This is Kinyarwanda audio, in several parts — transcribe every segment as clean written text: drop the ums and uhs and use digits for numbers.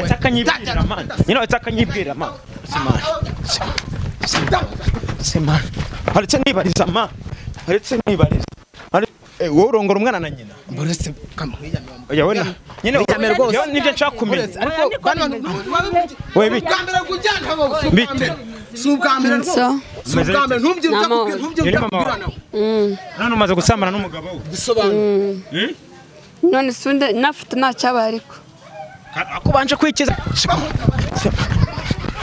Uretse akanyibwira man. Nyine uretse akanyibwira man. Sema. Uretse nibariza man. Uretse nibariza. Wowe urongora umwana na nyina. Mboretse kamwiyame. Oya wena. Nyine rwose nibyo nshaka kumenya. Ariko bano we bite. Ubwambere kujyana bo. Si ubwambere rwose. Si ubwambere ntumbyuka ntumbyuka. None umaze gusambana n'umugabo we. Bisobanura. None sunde nafite ntacyaba ariko. Ako banje kwikiza.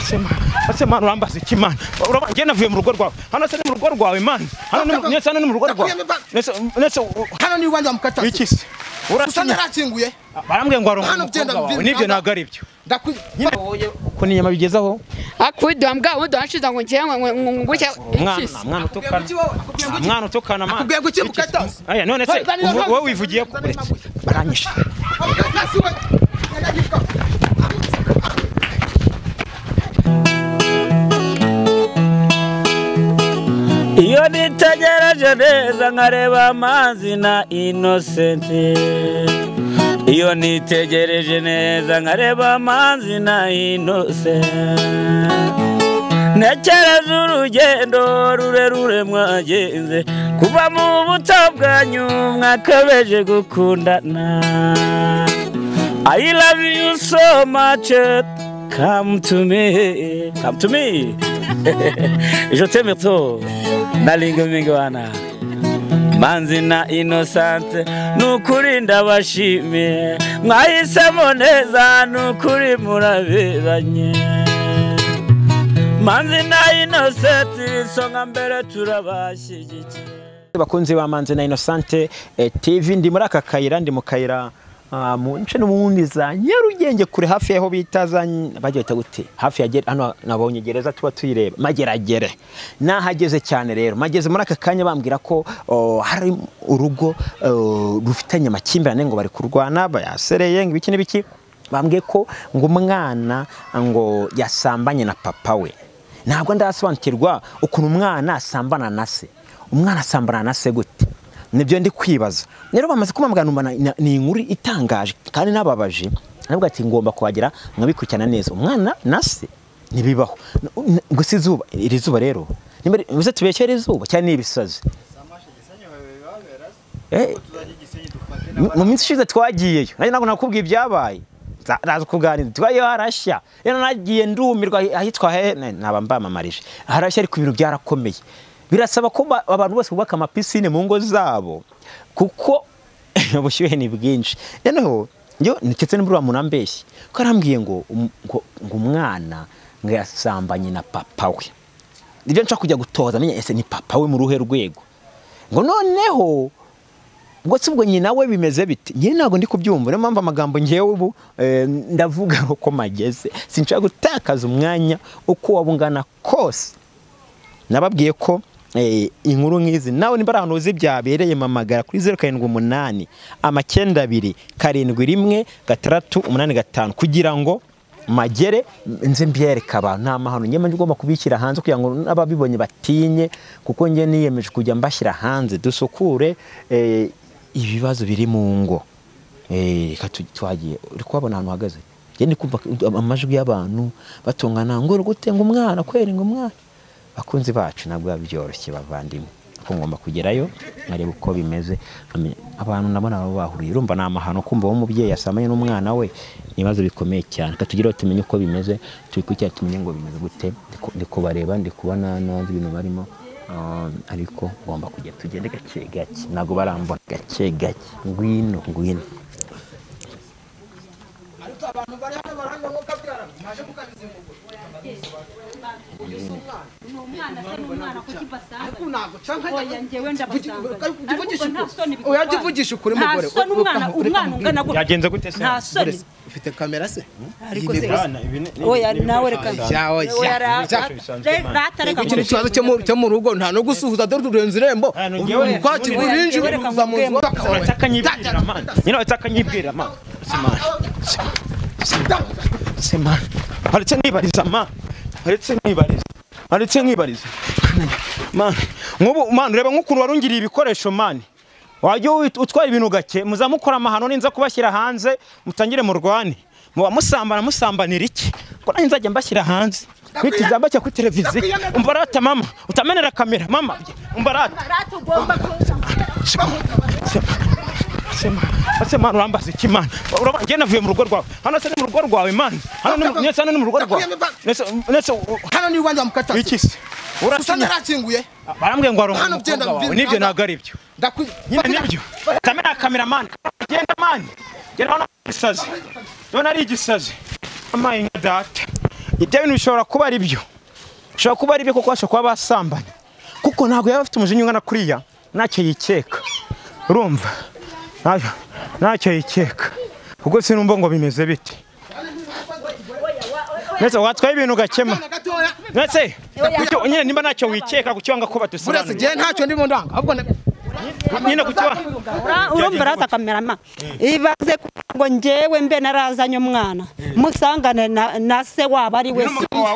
Sema. Sema urambaza iki man? Urabanje navuye mu rugo rwawe. Hano se ni mu rugo rwawe man. Hano ni hano ni mu rugo rwawe. Nese hano ni rwanda mukata. Iki se? Urasanga narakinguye. Barambwiye ngo arongo. Nibyo ntago ari byo. Ndakwiye uko ni nyama bigezaho. Akudo mbwa udo anshiza ngo ngiye ngo ngutya. Mwana utukana. Mwana utukana man. Akubwiye ngo mukata. Aya none se wowe wivugiye ko uretse. Baranyishe. Iyo nitegereje neza nkareba amazi na Innocent. Iyo nitegereje neza nkareba amazi na Innocent. Ntekereza urugendo rurerure mwagenze kuva mu buto bwanyu mwakabeje gukundana. I love you so much, come to me, come to me. Je t'aime trop. Nalingo mingwana Manzi na Innocent nukuri ndabashimiye mwahisemo neza nukuri muraberanye. Manzi na Innocent isonga mbere turabashyigikiye. Bakunzi ba Manzi na Innocent TV, ndi muri aka kayira, ndi mu kayira mu nce n'ubundi za Nyarugenge kure hafi yaho bita za bagiye gute hafi ya hano nabonye gereza tuba tuyireba Mageragere. Nahageze cyane rero mageze muri aka kanya bambwira ko hari urugo rufitanye amakimbirane ngo bari kurwana bayasereye ngo ibiki n'ibiki. Bambwiye ko ngo umwana ngo yasambanye na papa we. Ntabwo ndasobanukirwa ukuntu umwana asambana na se. Umwana asambana na se gute? Nibyo ndi kwibaza. Rero bamaze kumambwa ni inkuru itangaje kandi nababaje. Nabwo ati ngomba kuhagera nkabikurikirana neza. Umwana na se ntibibaho. Ngo si izuba, iri zuba rero. Nimba uze tubeshyere izuba cyane ni ibisazi. Mu minsi ishize twagiyeyo. Nari ntabwo nakubwiye ibyabaye. Ndaza kuganira. Twagiye harashya. Rero nagiye ndumirwa ahitwa he naba mbamamarije. Harashya ariko ibintu byarakomeye. Birasaba ko abantu bose bubaka amapisine mu ngo zabo kuko ubushyuhe ni bwinshi. Noneho njye ndetse n'ubura muntu ambeshye ko arambwiye ngo ngo umwana ngo yasambanye na papa we. Nibyo nshaka kujya gutoza menye ese ni papa we mu ruhe rwego. Ngo noneho ngo se ubwo nyina we bimeze bite? Njye ntago ndi kubyumva. Niyo mpamvu amagambo ngewe ubu ndavuga uko mageze. Sinshaka gutakaza umwanya uko wabungana kose. Nababwiye ko inkuru nkizi nawe nimba ahantu uzi byabereye mamagara kuri 078 92 71 685 kugira ngo magere nze mbyereka abantu. Nta mahano njye ngomba kubishyira hanze kugira ngo n'ababibonye batinye, kuko njye niyemeje kujya mbashyira hanze dusukure ibibazo biri mu ngo. Twagiye uri kubabona ahantu hahagaze njye ndi kumva amajwi y'abantu batongana ngo gutenga umwana kwera ngo umwana. Bakunzi bacu nabwo byoroshye bavandimwe ko ngomba kugerayo nkareba uko bimeze. Abantu nabona baba bahuriye urumva ni amahano kumva umubyeyi yasamanye n'umwana we, ibibazo bikomeye cyane. Katugira tumenye uko bimeze, tubikurikirane tumenye ngo bimeze gute. Ndi kubareba ndi kubona n'abandi bintu barimo, ariko ngomba kujya tugende gake gake, ntabwo barambona gake gake. Ngwino ngwino. Ariko abantu bari hano baranga ngo kabyara mwaje mukabize ngo umwana se n'umwana kuki basanga ariko ntago canka oya ngewe ndabasanga. Oya jivugisha ukuri mugore. Nta soni umwana ungana gutya yagenze gute se? Nta soni. Ufite kamera se? Ariko se oya nawe reka oya ratareka ikibazo cyo mu rugo nta no gusuhuza dore urenze irembo kwakira urinjira uza mu nzu. Akanyibwira man. Nyine akanyibwira man. Sema. Haretse nibariza man. Haretse nibariza. Haretse nkibariza. Man, nkubu man reba nk'ukuntu warungiriye ibikoresho man. Wajya utwara ibintu gake muzamukora amahano ninza kubashyira hanze mutangire mu rwane. Muba musambana musambanira iki? Ko nanjye nzajya mbashyira hanze. Kwitiza mbacya kuri televiziyo. Umva rata mama, utamenera kamera mama. Umva rata. Rata ugomba Sema, sema urambaza iki man? Uraba njye navuye mu rugo rwawe. Hano se ni mu rugo rwawe man. Hano ni hano ni mu rugo rwawe. Nese hano ni iwanjye mukatasi. Iki se? Urasinya narakinguye. Barambwiye ngo arongo. Hano byenda nibyo ntago ari byo. Nyine nibyo. Tamera kamera man. Genda man. Genda hano gisazi. Ndabona ari igisazi. Amaye nka data. Ibyo bintu bishobora kuba ari byo. Bishobora kuba ari byo kuko bashobora kuba basambanye. Kuko ntago yaba afite umujinya ungana kuriya ntacyo yikeka. Urumva? Ntacyo yikeka. Ubwo sinumva ngo bimeze bite. Nese watwaye ibintu gakema. Nese nyine nimba ntacyo wikeka kucyanga ko batusobanurira. Buretse je ntacyo ndimo ndanga. Ahubwo nyine kucywa. Urumva rata kamerama. Ibaze ngo njewe mbe narazanye umwana. Musangane na se waba ari we.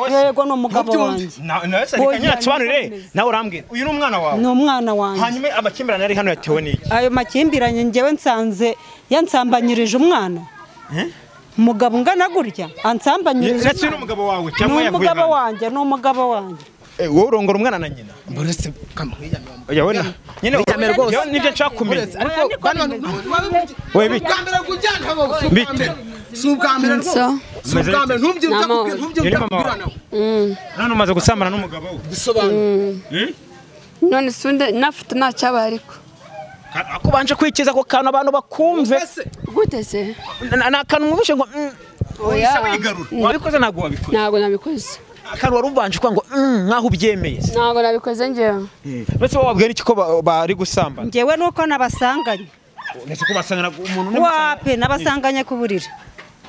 Yego no mugabo wanjye. Nese reka nyatsobanurire nawe urambwira. Uyu ni umwana wawe. Ni umwana wanjye. Hanyuma amakimbirane ari hano yatewe n'iki? Ayo makimbiranye njewe nsanze yansambanyirije umwana. Umugabo ungana gutya ansambanyirije. Ndetse n'umugabo wawe cyangwa yavuye. N'umugabo wanjye, n'umugabo wanjye. Wowe urongora umwana na nyina. Buretse kamwiyamira. Oya wena. Nyine rwose nibyo nshaka kumenya. Ariko bano we bite. Bwa mbere kujyana abo si ubwa mbere rwose. Si ubwa mbere ntumbyuka kubwirana. None umaze gusambana n'umugabo we. Bisobanura. None sunde nafite ntacyabaye ariko. Ako banje kwikiza ko kantu abantu bakumve. Gute se? Nakantu mwumvishe ngo oya wabikoze ntago wabikoze. Ntago nabikoze. Akantu wari ubanje kwa ngo nkaho ubyemeye. Ntago nabikoze ngewe. Mbese wowe wabwira iki ko bari gusambana? Ngewe nuko nabasanganye. Nese ko basangana umuntu wape nabasanganye kuburira.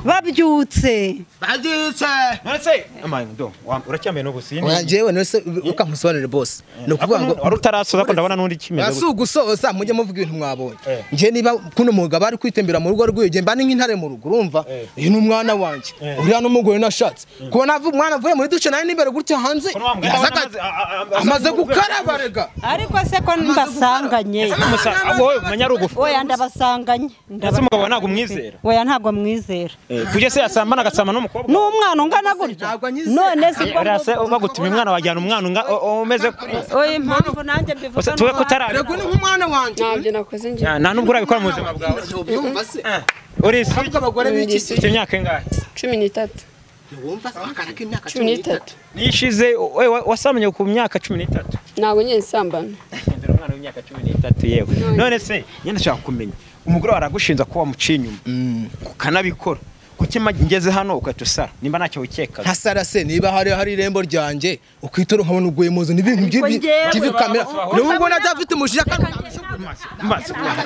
Babyutse. Babyutse. None amaye ndo uracyambaye no busini. Oya ngewe none ukamusobanurira boss. No kuvuga ngo wari utarasoza ko ndabona nundi kimeze. Asugusoza mujye muvuga ibintu mwabonye. Nge niba kuno mugabo ari kwitembera mu rugo rwiye mba ni nk'intare mu rugo urumva. Uyu ni umwana wanjye. Uriya n'umugore nashatse. Kubona umwana avuye muri duce naye nimbere gutya hanze. Amaze gukaraba rega. Ariko se ko mbasanganye. Wowe manyarugufu. Oya ndabasanganye. Ndetse umugabo ntago umwizera. Oya ntago mwizera. Kujye se yasambana agasama n'umukobwa. N'umwana ungana gutya. None se ko se bagutuma umwana wajyana umwana umeze oya impamvu nanjye mbivuga. Tuwe kutara. Rego ni nk'umwana wanjye. Ntabyo nakoze nje. Nta nubwo urabikora mu buzima bwawe. Ubyumva se? Uri se abagore b'iki se imyaka ingahe? 13. Wumva se akana k'imyaka 13. Nishize wasamenye ku myaka 13. Ntabwo nyine nsambana. Ndera umwana w'imyaka 13 yewe. None se nyine nshaka kumenya umugore waragushinza ko wamuciye inyuma. Ukanabikora. Kuki ngeze hano ukatusara nimba ntacyo wikeka ntasara se niba hari irembo ryanjye ukwitora nkabona uguye muzo nibintu by'ibikamera nubwo nadafite umujinya kandi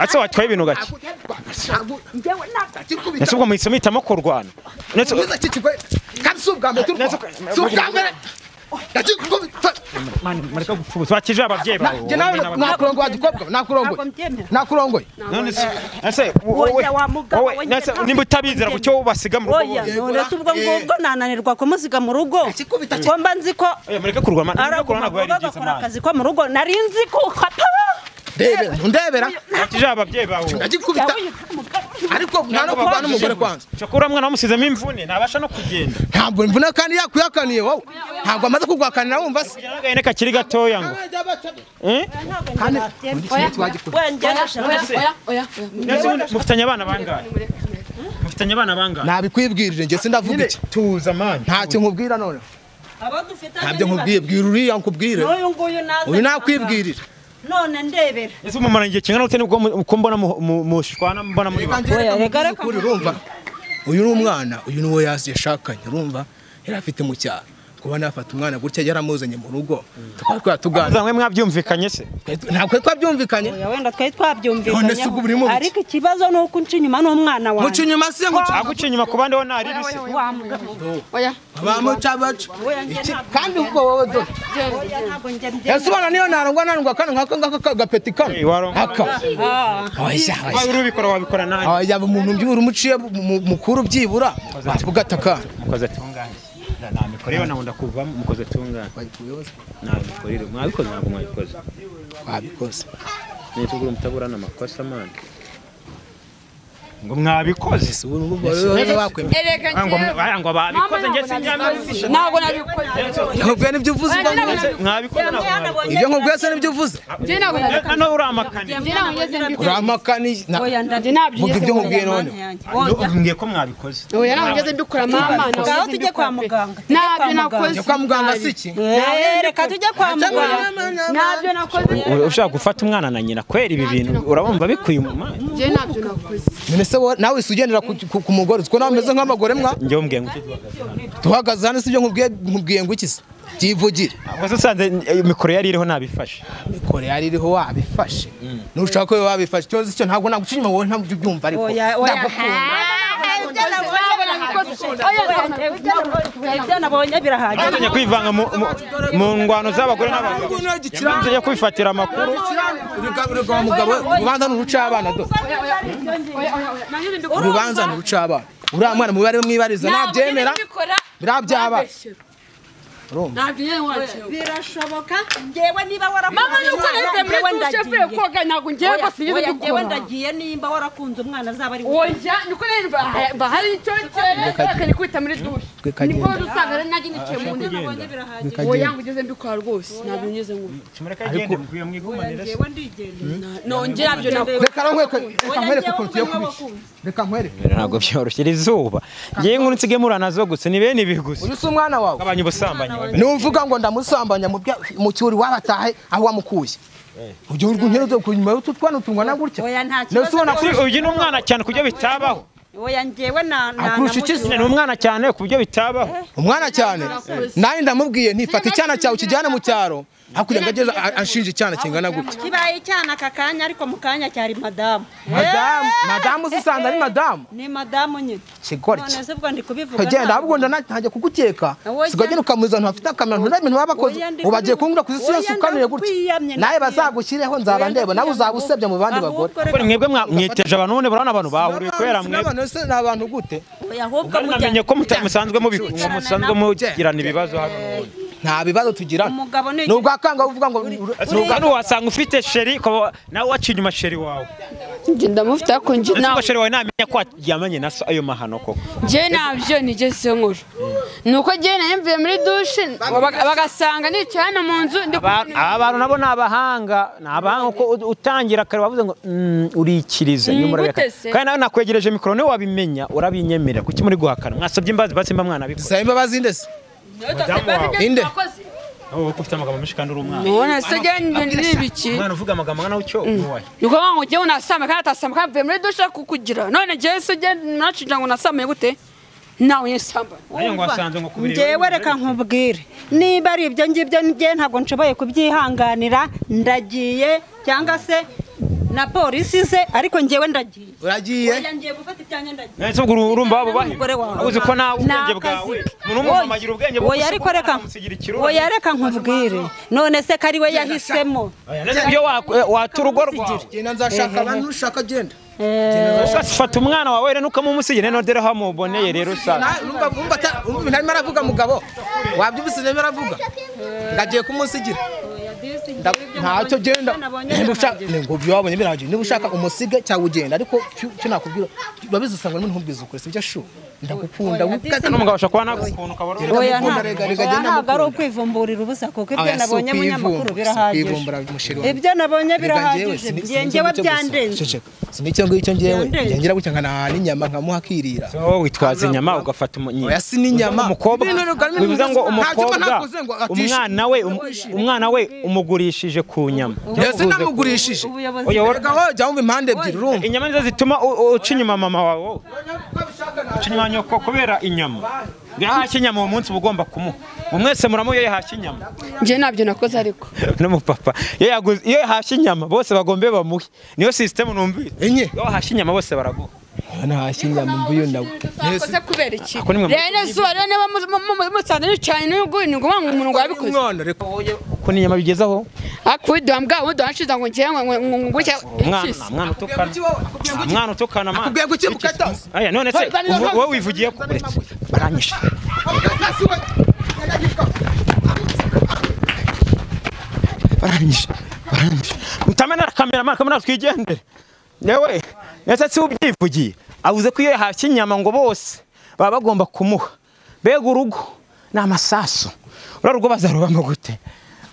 atse watwaye ibintu gake nese ubwo muhise muhitamo kurwana nese kandi si ubwa mbere si ubwa mbere mureka gupfubuza bakije ababyeyi bawe nakurongoye agikobwa nakurongoye none se wowe nimba utabizera kucyo ubasiga mu rugo oya none se ubwo ngubwo nananirwa kumusiga mu rugo ko mba nzi ko mureke kurwana ntabwo yari byiza mwana akazi ko mu rugo nari nzi ko ndebera ndebera bakije ababyeyi bawe ndagikubita ariko nta no kurwana n'umugore kwanza cyakora mwana wamusizemo imvune ntabasha no kugenda ntabwo imvune kandi yakuyakaniye wowe ntabwo amaze kugwakanira wumva se agahene kakiri gatoya ngo kandi mufitanye abana bangahe mufitanye abana bangahe nabikwibwirire njye sindavuga iki tuza manje ntacyo nkubwira none ntabyo nkubwiye bwira uriya nkubwire uyu nakwibwirira none ndebera ese umumara igihe kingana gute nibwo uko mbona mushwana mbona muri oya rega reka urumva uyu ni umwana uyu ni uwo yashakanye urumva yari afite mu cyaro kuba nafata umwana gutya yaramuzanye mu rugo tukaba tuganira mwe mwabyumvikanye se ntabwo twabyumvikanye oya wenda twari twabyumvikanye ariko ikibazo ni uko unca inyuma n'umwana wanjye muca inyuma se ngo aguca inyuma ku bandi ho ntari bise oya bamuca baca kandi ubwo wowe dore ese ubona niyo narangwa narangwa kano nkako ngako gapeti kano aka oya oya urubikora wabikora nanjye oya umuntu byibura umuciye mukuru byibura wavuga atakana mukoze tunganye namikorere nabunda kuvamo mukoze tunganye namikorere mwabikoze ntabwo mwabikoze twabikoze nitugura mutaburana amakosa manje Ngo mwabikoze. Erega Ngo babikoze nge sinjya. Ntabwo nabikoze. Nkubwiye nibyo uvuze. Mwabikoze ntabwo. Ibyo nkubwiye se nibyo uvuze. Njye ntabwo nabikoze. Hano uramakani. Njye ntabwo ngeze mbikoze. Uramakani. Njye ntabyo Vuga ibyo nkubwiye none. Mbwiye ko mwabikoze. Oya ntabwo ngeze mbikora mama. Ngaho tujye kwa muganga. Ntabyo nakoze. Kwa muganga si iki? Reka tujye kwa muganga. Ntabyo nakoze. Ushaka gufata umwana na nyina kwera ibi bintu urabumva bikuye mu mana. Njye ntabyo nakoze. None se nawe ugendera ku mugore ko nawe umeze nk'abagore mwa? Njye umbwiye ngo tuhagaze hano si ibyo nkubwiye ngo iki se? Byivugire. Ubwo usanze mikoro yari iriho nabifashe. Mikoro yari iriho wabifashe. Nushaka ko wabifashe cyoze cyo ntabwo naguca inyuma wowe ntabwo ubyumva ariko. Ibyo nabonye birahagije. Nzajya kwivanga mu ngwano z'abagore n'abagabo. Nzajya kwifatira amakuru. Urubanza ni urucabana do. Urubanza ni urucabana. Uriya mwana mubare mwibariza nabyemera birabyaba. Birashoboka ngewe niba warakunze mama nuko nahise muri dushe mvuye koga ntabwo ngewe rwose nigeze mbikora. Ngewe mbikora ndagiye nimba warakunze umwana azaba ari oya niko nari hari icyo cyere kwita muri dushe niko usanga ari nanjye nicaye mu ntebe oya ngo ugeze mbikora rwose ntabwo ngeze ngo Kimureka agende mukwiye mwigumanire se. Ngewe ndigendera nongera nabyo nakoze. Reka nkwereke ukuntu tugiye kubisha. Reka nkwereke. Ntabwo byoroshye izuba. Ngewe inkuru nsige muranazo gusa ni bene ibi gusa. Uyu si umwana wawe. Gabanya ubusambanyi. Numvuga ngo ndamusambanya mu cyuri wabatahe aho wamukuye. Ujye urwunkero kunyuma y'ututwana tungana gutya. Oya nta kibazo. Uyu ni umwana cyane kubyo bitabaho. Oya ngewe na ni umwana cyane kubyo bitabaho. Umwana cyane. Naye ndamubwiye ntifata icyana cyawe kijyana mu cyaro. Hakurya ngageza anshinje icyana kingana gutya. Kibaye icyana kakanya ariko mu kanya cyari madamu. Madamu uzisanze ari madamu. Ni madamu nyine. Kigoryi. None se ubwo ndi kubivuga. Kagenda ahubwo ndanajya kugukeka. Sigagenda ukamuza ntafite akamera nturabe ibintu babakoze. Ubagiye kungura ku isi yose ukanuye gutya. Naye bazagushyireho nzaba ndeba nawe uzabusebya mu bandi bagore. Mwebwe mwiteje abantu none burana abantu bahuriye kwera mwe. N'abantu se n'abantu gute? Oya ahubwo mujya. Ko musanzwe musanzwe mugirana ibibazo hano. Nta bibazo tugirana. Nubwo akanga uvuga ngo hano wasanga ufite sheri nawe waciye inyuma sheri wawe. Njye ndamufite ariko njye nawe sheri wawe namenya ko yamenye na ayo mahano koko. Njye nabyo nigeze nkora. Nuko njye nayimvuye muri dushe bagasanga nicaye hano mu nzu. Aba bantu nabo ni abahanga, ni abahanga ko utangira kare bavuze ngo urikiriza nyuma urabeka. Kandi nawe nakwegereje mikoro niwe wabimenya urabinyemerera kuki muri guhakana. Mwasabye imbabazi batsimba mwana abikora. Saba imbabazi ndese. Inde. Wowe ko ufite amagambo menshi kandi uri umwana. None se njye nibiki? Umwana uvuga amagambo angana utyo nuwahe? Nuko ngo njye unasama kandi atasama kandi mvuye muri dushe kukugira. None njye se njye nacinja ngo nasamaye gute? Nawe nyesamba. Ayo ngo wasanze ngo kubiri. Njyewe reka nkubwire. Niba ari ibyo ngibyo njye ntabwo nshoboye kubyihanganira ndagiye cyangwa se na polisi ze ariko njyewe ndagiye. Uragiye? Oya ngiye gufata ibyanjye ndagiye. Nese ubwo urumva abo bahe? Uzi ko nawe ubwenge bwawe. Umuntu w'umumama agira ubwenge bwo. Oya ariko reka. Oya reka nkubwire. None se kari we yahisemo. Ibyo watura urugo rwawe. Genda nzashaka abantu ushaka genda. Ugafata umwana wawe rero ukamumusigira none dore aho amuboneye rero usanga. Urumva ntarimo aravuga mugabo. Wabyumvise ntarimo aravuga. Ndagiye kumusigira. Ntacyo genda ngo ibyo wabonye birahagije niba ushaka umusige cyangwa ugenda ariko cyo nakubwira babizi usanga n'umuntu ukuri sibyo shu ndagukunda n'umugabo ashobora kuba nagukunda ukabona oya ntabwo ari ukwivumburira ubusa kuko ibyo nabonye munyamakuru birahagije ibyo nabonye birahagije ngewe byandenze sinicyo ngicyo ngewe ngira gutya nkana n'inyama nkamuha akirira wowe witwaza inyama ugafata oya si n'inyama umukobwa bivuze ngo umukobwa umwana we umugurishije ku nyama ndetse namugurishije reka wowe jya wumva impande ebyiri urumva inyama nizo zituma uca inyuma mama wawe uca inyuma nyoko kubera inyama yahashye inyama uwo munsi uba ugomba kumuha mwese muramuye yahashye inyama njye nabyo nakoze ariko n'umupapa iyo yahashye inyama bose bagombe bamuhe niyo sisitemu numvise enye iyo wahashye inyama bose baraguha nahashye inyama mvuyo nawe nakoze kubera iki rero izuba rero niba musanze nicaye n'uyu ni ngombwa ngo umuntu ngo yabikoze umwana reka ko n'inyama bigezaho akuduha mbwa wundi washize ngo ngiye ngo gutya mwana utukana mwana utukana mwana akubwiye guki mukatasi aya none se wowe wivugiye ko uretse baranyishe baranyishe baranyishe mutamenera kamera mwana kamera twigendere yewe ese si ubyivugiye Avuze ko iyo yahashye inyama ngo bose baba bagomba kumuha. Mbega urugo ni amasasu. Ura rugo bazarubamo gute?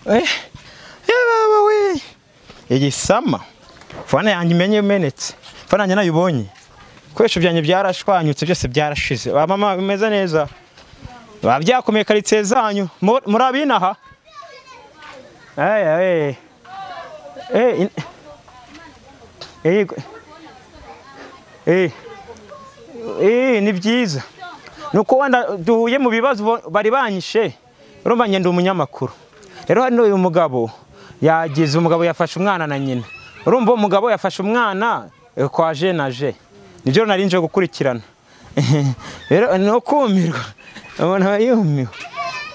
Baba we. Igisama. Fone yanjye imenye imenetse. Fone yanjye nayibonye. Ibikoresho byanjye byarashwanyutse byose byarashize. Ba mama bimeze neza. Ba byakomeye karitsiye zanyu. Murabinaha? Ni byiza. Nuko wenda duhuye mu bibazo bari banyishe. Urumva ngenda umunyamakuru. Rero hano uyu mugabo yagize umugabo yafashe umwana na nyina. Urumva umugabo yafashe umwana kwa je na je. Nibyo nari nje gukurikirana. Rero no kumirwa. Ubona yumiwe.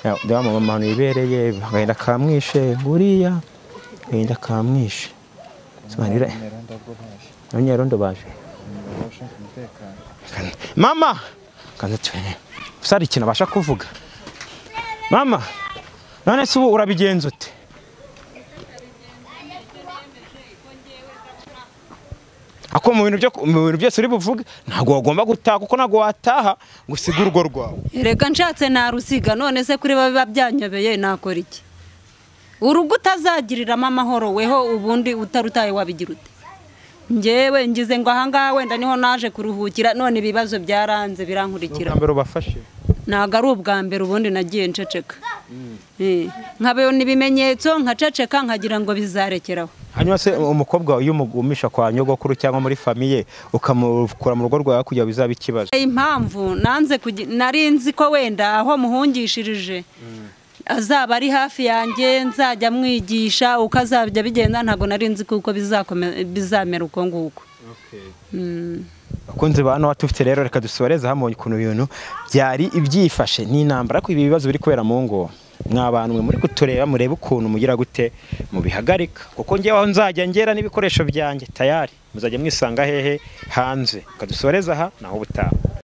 Ya mama hano ibereye agenda kamwishe buriya. Agenda kamwishe. Sobanira. Abanyerondo baje. Mama kanza tubene. Usari ikintu abasha kuvuga. Mama none se ubu urabigenza ute? Ako mu bintu byose uri buvuge ntago wagomba gutaha kuko ntago wataha ngo usige urugo rwawe. Erega nshatse narusiga none se kuri babiba byanyobeye nakora iki? Urugo utazagiriramo amahoro weho ubundi utarutaye wabigira ute? Njyewe ngize ngo ahangaha wenda niho naje kuruhukira none ibibazo byaranze birankurikira. Ubwa mbere ubafashe? Ntago ari ubwa mbere ubundi nagiye nceceka. Nkabona ibimenyetso nkaceceka nkagira ngo bizarekeraho. Hanyuma se umukobwa iyo umugumisha kwa nyogokuru cyangwa muri famiye ukamukura mu rugo rwawe kugira bizaba ikibazo? Impamvu nanze nari nzi ko wenda aho muhungishirije azaba ari hafi yanjye nzajya mwigisha uko azabya bigenda, ntago nari nzi kuko bizamera uko nguko. Bakunze ba hano tufite rero reka dusoreze hamwe ukuntu ibintu byari ibyifashe n'intambara ko ibi bibazo biri kubera mu ngo. Mwabantu mwe muri kutureba murebe ukuntu mugira gute mubihagarika kuko ngewe aho nzajya ngera n'ibikoresho byanjye tayari muzajya mwisanga hehe hanze. Kadusoreza aha naho ubutaha.